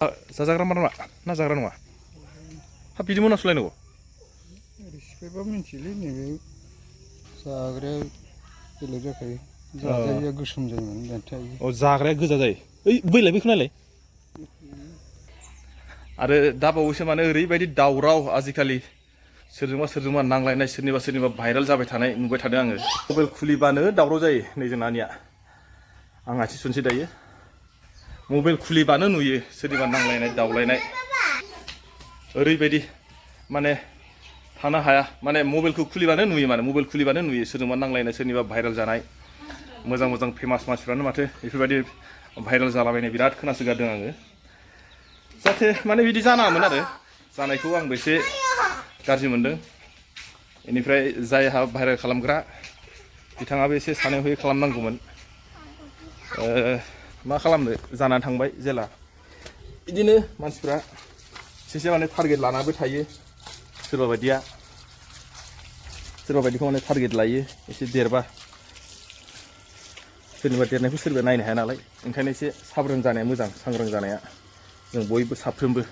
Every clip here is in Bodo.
जाजाग्रा मार ना जाग्रा नङा हाब बिदि मोनाव सोलायनांगौ रिसिपेबा मिन्थियोलै नैबे जाग्राया बेलेग जाखायो जाजायैया गोसोम जायोमोन देन्थाया अ जाग्राया गोजा जायो ओइ बैलाय बैखौ नायलाय आरो दा बावैसो माने ओरैबायदि दावराव आजिखालि सोरजोंबा नांलायनाय सोरनिबा भाइरेल जाबाय थानाय नुबाय थादों आङो मबाइल खुलिबानो दावराव जायो नै जोंनानिया आं आसि सुनसै दायो मबाइल खुलिबानो नुयो सोरनिबा नांलायनाय दावलायनाय ओरैबायदि माने थानो हाया माने मबाइलखौ खुलिबानो नुयो माने मबाइल खुलिबानो नुयो सोरजोंबा नांलायनाय सोरनिबा भाइरेल जानाय मोजां फेमास मानसिफ्रानो माथो बेफोरबायदि भाइरेल जालाबायनाय बिराद खोनासोगारदों आङो जाहाथे माने बिदि जानाङामोन आरो जानायखौ आंबो एसे गाज्रि मोनदों बेनिफ्राय जायहा भाइरेल खालामग्रा बिथाङाबो एसे सानै हयै खालामनांगौमोन मा खालामनो जानानै थांबाय जेला बिदिनो मानसिफ्रा एसे माने टारगेट लानाबो थायो सोरबा बायदिखौ माने टारगेट लायो एसे देरबा सोरनिबा देरनायखौ सोरबा नायनो हाया नालाय ओंखायनो एसे साब्रान जानाया मोजां सांग्रां जानाया जों बयबो साफ्रोमबो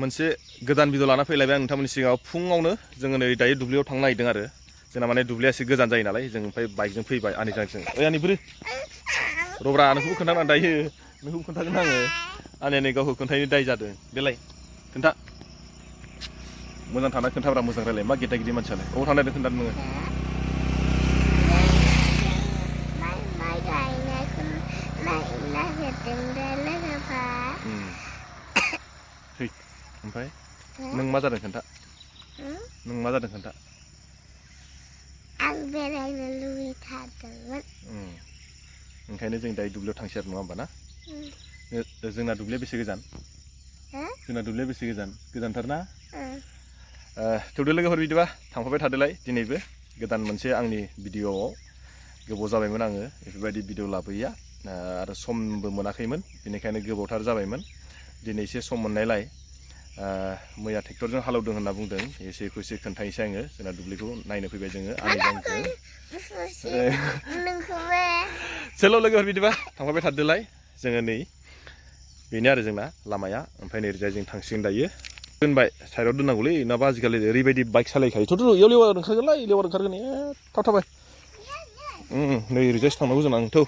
मोनसे गोदान भिडिअ लाना फैलायबाय आं नोंथांमोननि सिगाङाव फुङावनो जोङो नै दायो दुब्लियाव थांनो नागिरदों आरो जोंना माने दुब्लिया एसे गोजान जायो नालाय जों ओमफ्राय बाइकजों फैबाय आनिजों ओइ आनि बोरो रब्रा नोंखौबो खोन्थागोन आं दायो नोंखौबो खोन्थागोन आङो आनिया नै गावखौ खोन्थायनो दाय जादों देलाय खोन्था मोजां थाना खोन्थाब्रा मोजां रायलाय मा गेदा गिदि मानसियालाय अबाव थांनो नागिरदों खोन्थादो नोङो ओमफ्राय नों मा जादों खोन्था नों मा जादों खोन्था आं बेरायनो लुबैथारदोंमोन ओंखायनो जों दायो दुब्लियाव थांसै आरो नङा होमबा ना जोंना दुब्लिया बेसे गोजान जोंना दुब्लिया बेसे गोजानथार ना थौदो लोगोफोर बिदिबा थांफाबाय थादोलाय दिनैबो गोदान मोनसे आंनि भिडिअआव गोबाव जाबायमोन आङो बेफोरबायदि भिडिअ लाबोयैया आरो समबो मोनाखैमोन बेनिखायनो गोबावथार जाबायमोन दिनै एसे सम मोननायलाय मैया ट्रेक्टरजों हालेवदों होनना बुंदों एसेखौ एसे खोन्थानोसै आङो जोंना दुब्लिखौ नायनो फैबाय जोङो आनिजों सेल' लोगोफोर बिदिबा थांफाबाय थादोलाय जोङो नै बेनो आरो जोंना लामाया ओमफ्राय नै ओरैजाय जों थांसिगोन दायो दोनबाय साइडआव दोननांगौलै नङाबा आजिखालि ओरैबायदि बाइक सालायखायो थ' इयाव लेवार ओंखारगोनलै लेवार ओंखारगोन थाब थाबाय नै ओरैजायसो थांनांगौ जोंना थौ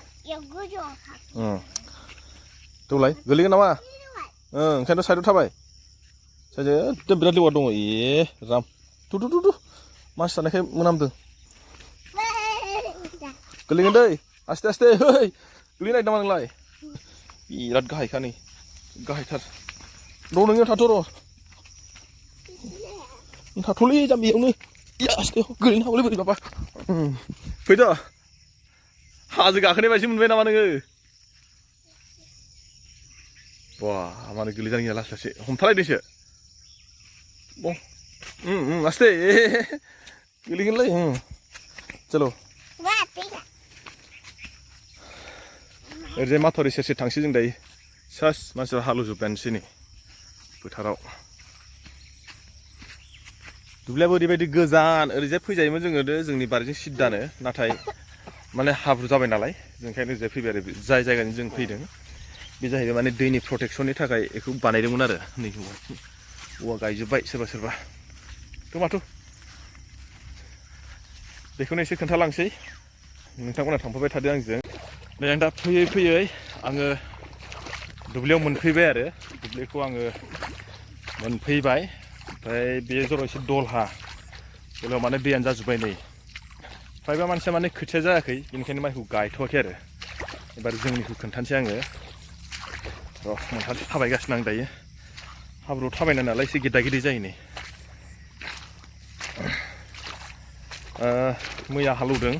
थौलाय गोलैगोन नामा ओंखायनोथ' साइडआव थाबाय साइडआव एकदम बिराद लेवार दङ राम थु मानसि थानायखाय मोनामदों गोलैगोन दै आस्ते आस्ते है गोलैनो नागिरदों नामा नोंलाय बिराद गाहायखा नै गाहायथार नोंनियाव थाथ' र' थाथ'लै जाम्बियावनो आस्ते गोलैनो हागौलै बोरैबाबा फैद' हाजो गाखोनाय बायदि मोनबाय नामा नोङो बा मानो गोलैजानो गिया लासै लासै हमथालायदोंसो आस्ते गोलैगोनलै चलो ओरैजाय माथावरि सेर थांसै जों दायो सास मानसिफ्रा हालेवजोब्बायानोसै नै फोथाराव दुब्लियाबो ओरैबायदि गोजान ओरैजाय फैजायोमोन जोङो जोंनि बारिजों सिद्दानो नाथाय माने हाब्रु जाबाय नालाय जों ओंखायनो ओरैजाय फैबाय आरो जाय जायगानि जों फैदों बे जाहैबाय माने दैनि प्रटेक्सननि थाखाय बेखौ बानायदोंमोन आरो नै औवा गायजोब्बाय सोरबा माथो बेखौनो एसे खोन्थालांसै नोंथांमोना थांफाबाय थादो आंजों नै आं दा फैयै आङो दुब्लियाव मोनफैबाय आरो दुब्लिखौ आङो मोनफैबाय ओमफ्राय बे जराव एसे दलहा माने दैयानो जाजोब्बाय नै फ्रायबा मानसिया माने खोथिया जायाखै बेनिखायनो माइखौ गायथ'वाखै आरो एबार जोंनिखौ खोन्थानोसै आङो र' मोनथामसो थाबायगासिनो आं दायो हाब्रुआव थाबायनाय नालाय एसे गेदा गेदि जायो नै मैया हालौदों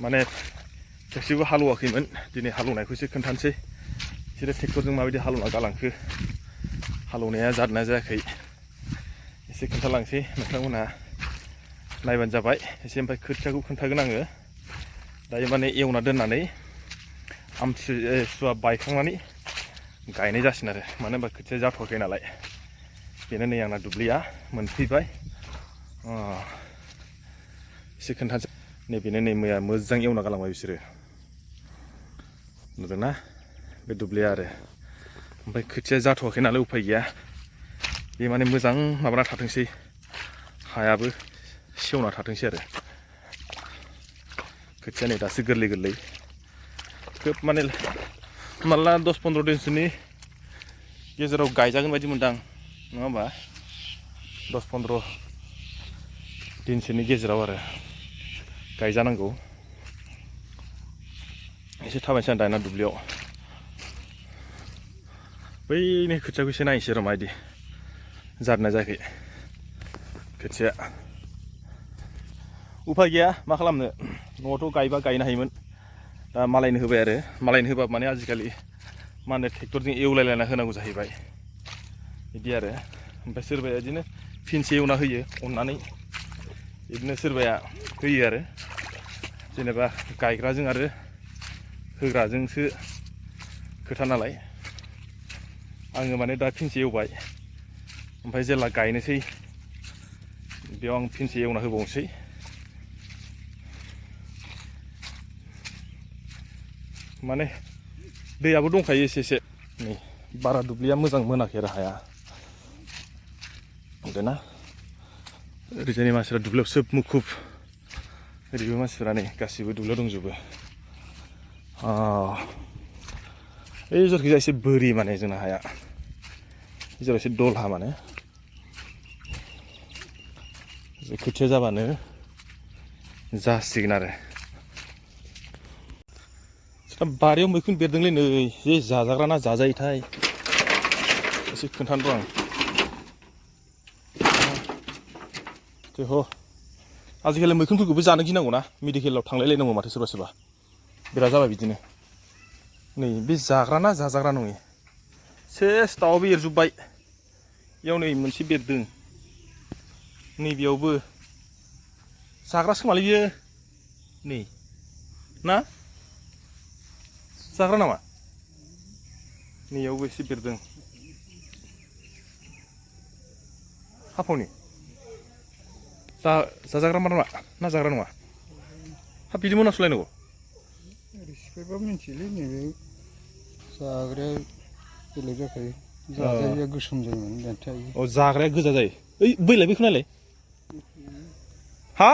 माने खेबसेबो हालौवाखैमोन दिनै हालौनायखौ एसे खोन्थानोसै बिसोरो ट्रेक्टरजों माबायदि हालौना गालांखो हालौनाया जादोंना जायाखै एसे खोन्थालांसै नोंथांमोनहा नायबानो जाबाय एसे ओमफ्राय खोथियाखौ खोन्थागोन आङो दायो माने एवना दोननानै आमथिसुवा बायखांनानै गायनाय जासिगोन आरो मानो होनबा खोथिया जाथ'वाखै नालाय बेनो नै आंना दुब्लिया मोनफैबाय एसे खोन्थानोसै नैबेनो नै मैया मोजां एवना गालांबाय बिसोरो नुदोंना बे दुब्लिया आरो ओमफ्राय खोथिया जाथ'वाखै नालाय उफाय गैया बे माने मोजां माबाना थाथोंसै हायाबो सेवना थाथोंसै आरो खोथिया नै दासो गोरलै गोरलै खोब माने माला 10-15 दिनसोनि गेजेराव गायजागोन बायदि मोनदां नङा होमबा 10-15 दिनसोनि गेजेराव आरो गायजानांगौ एसे थाबायनोसै आं दाना दुब्लियाव बैनि खोथियाखौ एसे नायनोसै र' माबायदि जादोंना जायाखै खोथिया उफाय गैया मा खालामनो न'आवथ' गायबा गायनो हायोमोन दा मालायनो होबाय आरो मालायनो होबा माने आजिखालि मा होनो ट्रेक्टरजों एवलायलायना होनांगौ जाहैबाय बिदि आरो ओमफ्राय सोरबाया बिदिनो फिनसे एवना होयो अननानै बिदिनो सोरबाया होयो आरो जेनेबा गायग्राजों आरो होग्राजोंसो खोथा नालाय आङो माने दा फिनसे एवबाय ओमफ्राय जेला गायनोसै बेयाव आं फिनसे एवना होबावनोसै माने दैयाबो दंखायो एसे एसे नै बारा दुब्लिया मोजां मोनाखै आरो हाया ना ओरैजायनि मानसिफ्रा दुब्लियाव सोब मुखुब ओरैबो मानसिफ्रा नै गासिबो दुब्लियाव दंजोबो ओइ जरखिजा एसे बोरि माने जोंना हाया जेराव एसे दलहा माने खोथिया जाबानो जासिगोन आरो बारियाव मैखुन बेरदोंलै नै जे जाजाग्रा ना जाजायोथाय एसे खोन्थानो र' आं देह आजिखालि मैखुनफोरखौबो जानो गिनांगौना मेडिकेलाव थांलायलायनांगौ माथो सोरबा सोरबा बिराद जाबाय बिदिनो नै बे जाग्रा ना जाजाग्रा नङि सेस दाउआबो एरजोब्बाय इयाव नै मोनसे बेरदों नैबेयावबो जाग्रासो खोमालै बियो नै ना जाग्रा नामा नैयावबो एसे बेरदों हाफावनि जाजाग्रा मा ना जाग्रा नङा हाब बिदि मोनामसुलायनांगौ ओरै सिफायबा मिन्थियोलै नैबे जाग्राया बेलेग जाखायो जाजायैया गोसोम जायोमोन देन्थाया अ जाग्राया गोजा जायो ओइ बैलाय बैखौ नायलाय हा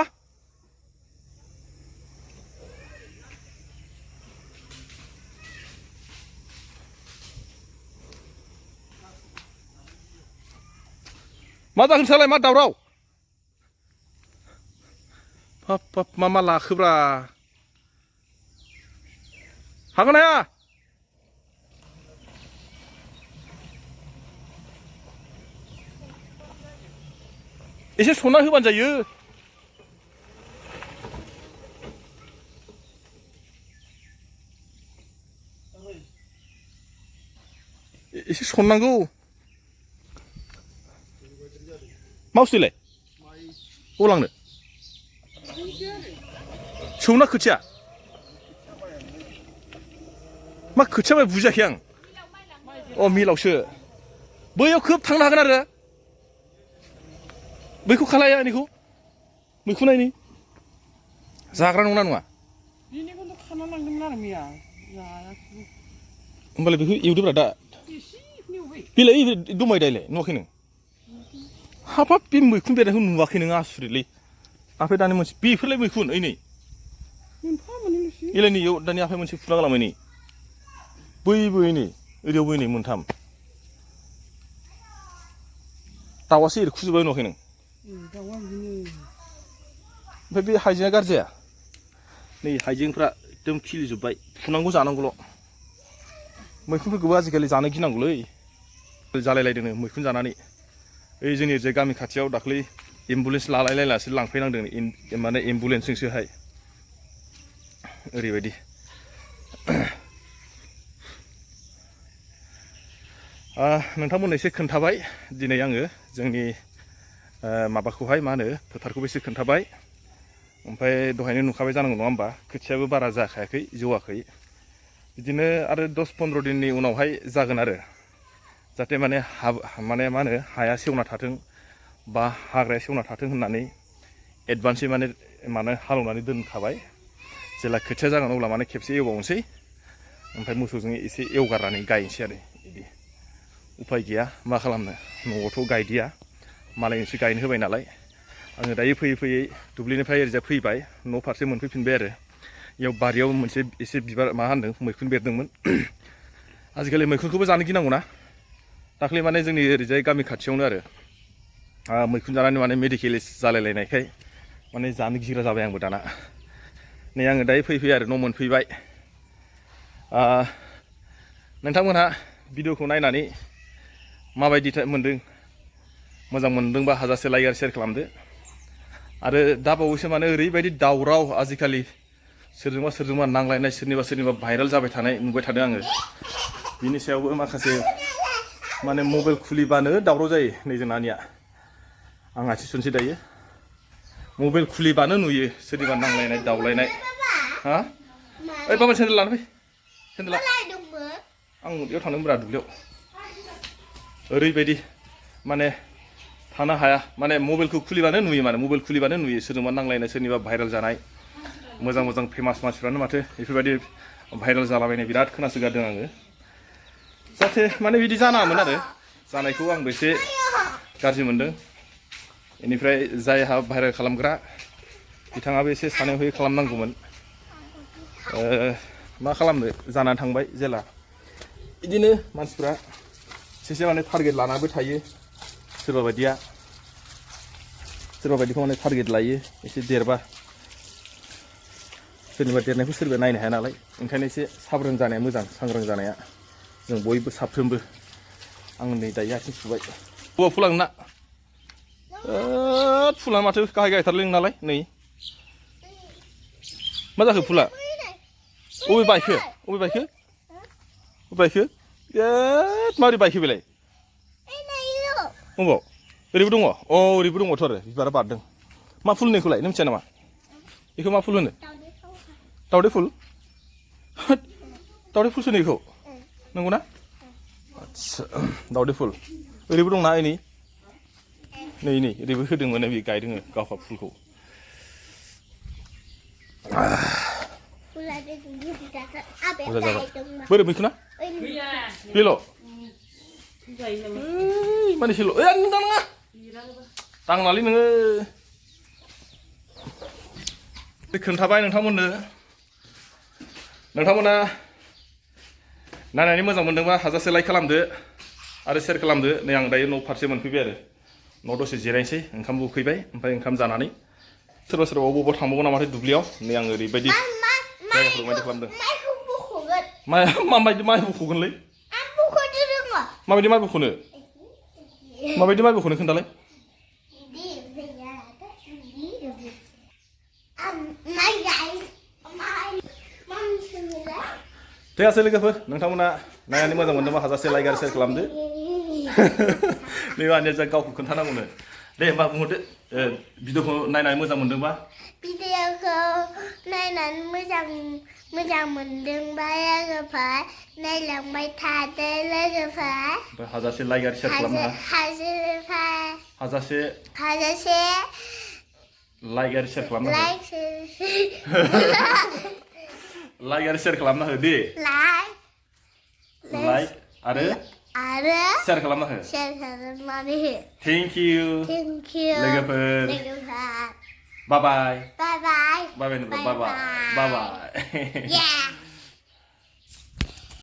मा जागोन नोंस्रालाय मा दावराव हाब मा लाखोब्रा हागोन हाया एसे सनना होबानो जायो एसे सननांगौ मा बुस्थुलाय बबाव लांनो सौना खोथिया मा खोथिया माइ बुजियाखै आं अ मिलावसो बैयाव खोब थांनो हागोन आरो बैखौ खालाया बेखौ मैखुननायनि जाग्रा नंना नङा बेनिखौथ' खाना लांदोंमोन आरो मैया जायाखै होमबालाय बेखौ एवदोब्रा दा बेलाय दमाय दायलाय नुवाखै नों हाबाब बे मैखुन बेरनायखौ नुवाखै नों आसुरितलै आफाय दानि मोनसे बेफोरलाय मैखुन ओइ नै एलाय नै इयाव दानि आफाय मोनसे फुना गालांबाय नै बैबो नै ओरैयावबो नै मोनथाम दाउआसो एरखुजोब्बाय नुवाखै नों ओमफ्राय बे हाइजेंआ गाज्रि जाया नै हाइजेंफ्रा एकदम खिलिजोब्बाय फुनांगौ जानांगौल' मैखुनफोरखौबो आजिखालि जानो गिनांगौलै जालायलायदोंनो मैखुन जानानै ओइ जोंनि ओरैजाय गामि खाथियाव दाख्लै एम्बुलेन्स लालायलायनासो लांफैनांदों माने एम्बुलेन्सजोंसोहाय ओरैबायदि नोंथांमोननो एसे खोन्थाबाय दिनै आङो जोंनि माबाखौहाय मा होनो फोथारखौबो एसे खोन्थाबाय ओमफ्राय दहायनो नुखाबाय जानांगौ नङा होमबा खोथियाबो बारा जाखायाखै जौवाखै बिदिनो आरो 10-15 दिननि उनावहाय जागोन आरो जाहाथे माने माने मा होनो हाया सेवना थाथों बा हाग्राया सेवना थाथों होननानै एडभान्सै माने हालेवनानै दोनखाबाय जेला खोथिया जागोन अब्ला माने खेबसे एवबावनोसै ओमफ्राय मोसौजों एसे एवगारनानै गायनोसै आरो बिदि उफाय गैया मा खालामनो न'आवथ' गायदिया मालायनिसो गायनो होबाय नालाय आङो दायो फैयै फैयै दुब्लिनिफ्राय ओरैजा फैबाय न' फारसे मोनफैफिनबाय आरो इयाव बारियाव मोनसे एसे बिबार मा होनदों मैखुन बेरदोंमोन आजिखालि मैखुनखौबो जानो गिनांगौ ना दाख्लै माने जोंनि ओरैजाय गामि खाथियावनो आरो मैखुन जानानै माने मेडिकेलिस जालायलायनायखाय माने जानो गिग्रा जाबाय आंबो दाना नै आङो दायो फैबाय आरो न' मोनफैबाय नोंथांमोनहा भिडिअखौ नायनानै माबायदि मोन्दों मोजां मोन्दोंबा हाजासे लाइक आरो शेयार खालामदो आरो दा बावैसो माने ओरैबायदि दावराव आजिखालि सोरजोंबा नांलायनाय सोरनिबा भाइरेल जाबाय थानाय नुबाय थादों आङो बिनि सायावबो माखासे माने मबाइल खुलिबानो दावराव जायो नै जोंनानिया आं आथि सुनसै दायो मबाइल खुलिबानो नुयो सोरनिबा नांलायनाय दावलायनाय हा ओइ बाबा सेन्देल लाना फै सेन्देला आं बेयाव थांदोंब्रा दुब्लियाव ओरैबायदि माने थानो हाया माने मबाइलखौ खुलिबानो नुयो माने मबाइल खुलिबानो नुयो सोरजोंबा नांलायनाय सोरनिबा भाइरेल जानाय मोजां फेमास मानसिफ्रानो माथो बेफोरबायदि भाइरेल जालाबायनाय बिराद खोनासोगारदों आङो जाहाथे माने बिदि जानाङामोन आरो जानायखौ आंबो एसे गाज्रि मोनदों बेनिफ्राय जायहा भाइरेल खालामग्रा बिथाङाबो एसे सानै हयै खालामनांगौमोन मा खालामनो जानानै थांबाय जेला बिदिनो मानसिफ्रा एसे माने टारगेट लानानैबो थायो सोरबा बायदिखौ माने टारगेट लायो एसे देरबा सोरनिबा देरनायखौ सोरबा नायनो हाया नालाय ओंखायनो एसे साब्रां जानाया मोजां सांग्रां जानाया जों बयबो साफ्रोमबो आं नै दायो आथिं सुबाय बबेयाव फुला नोंना फुला माथो गाहायथारलै नोंनालाय नै मा जाखो फुला अबे बायखो माबोरै बायखो बेलाय अबाव ओरैबो दङ ओरैबो दङथ' आरो बिबारा बारदों मा फुल होनोखौलाय नों मिथिया नामा बेखौ मा फुल होनो दावदै फुल फुलसो होनो बेखौ नंगौ ना आदसा दावदै फुल ओरैबो दंना नै ओरैबो होदोंमोन बे गायदों गावहा फुलखौ बोरै मैखुना बेल' माने सेल' नों दानाङा दांनालै नोङो खोन्थाबाय नोंथांमोना नायनानै मोजां मोनदोंबा हाजासे लाइक खालामदो आरो शेयार खालामदो नै आं दायो न' फारसे मोनफैबाय आरो न' दसे जिरायनोसै ओंखामबो उखैबाय ओमफ्राय ओंखाम जानानै सोरबा बबावबा थांबावगोन नामाथाय दुब्लियाव नै आं ओरैबायदि जायगाफोरखौ मायदि खालामदों माबायदि माइ बख'गोनलै माबायदि माइ बख'नो खोन्थालाय थैयासै लोगोफोर नोंथांमोना नायनानै मोजां मोनदोंबा हाजासे लाइक आरो शेयार खालामदो नै माने जा गावखौ खोन्थानांगौनो दे होमबा बुंहरदो भिडिअखौ नायनानै मोजां मोनदोंबा भिडिअखौ नायनानै मोजां मोनदोंबा लोगोफोर नायलांबाय थादो लोगोफोर ओमफ्राय हाजासे लाइक आरो शेयार खालामनो हाजासे लाइक आरो शेयार खालामनो लाइक आरो शेयार खालामना हो दे लाइक आरो शेयार खालामना हो थेंक इउ लोगोफोर बाय बाय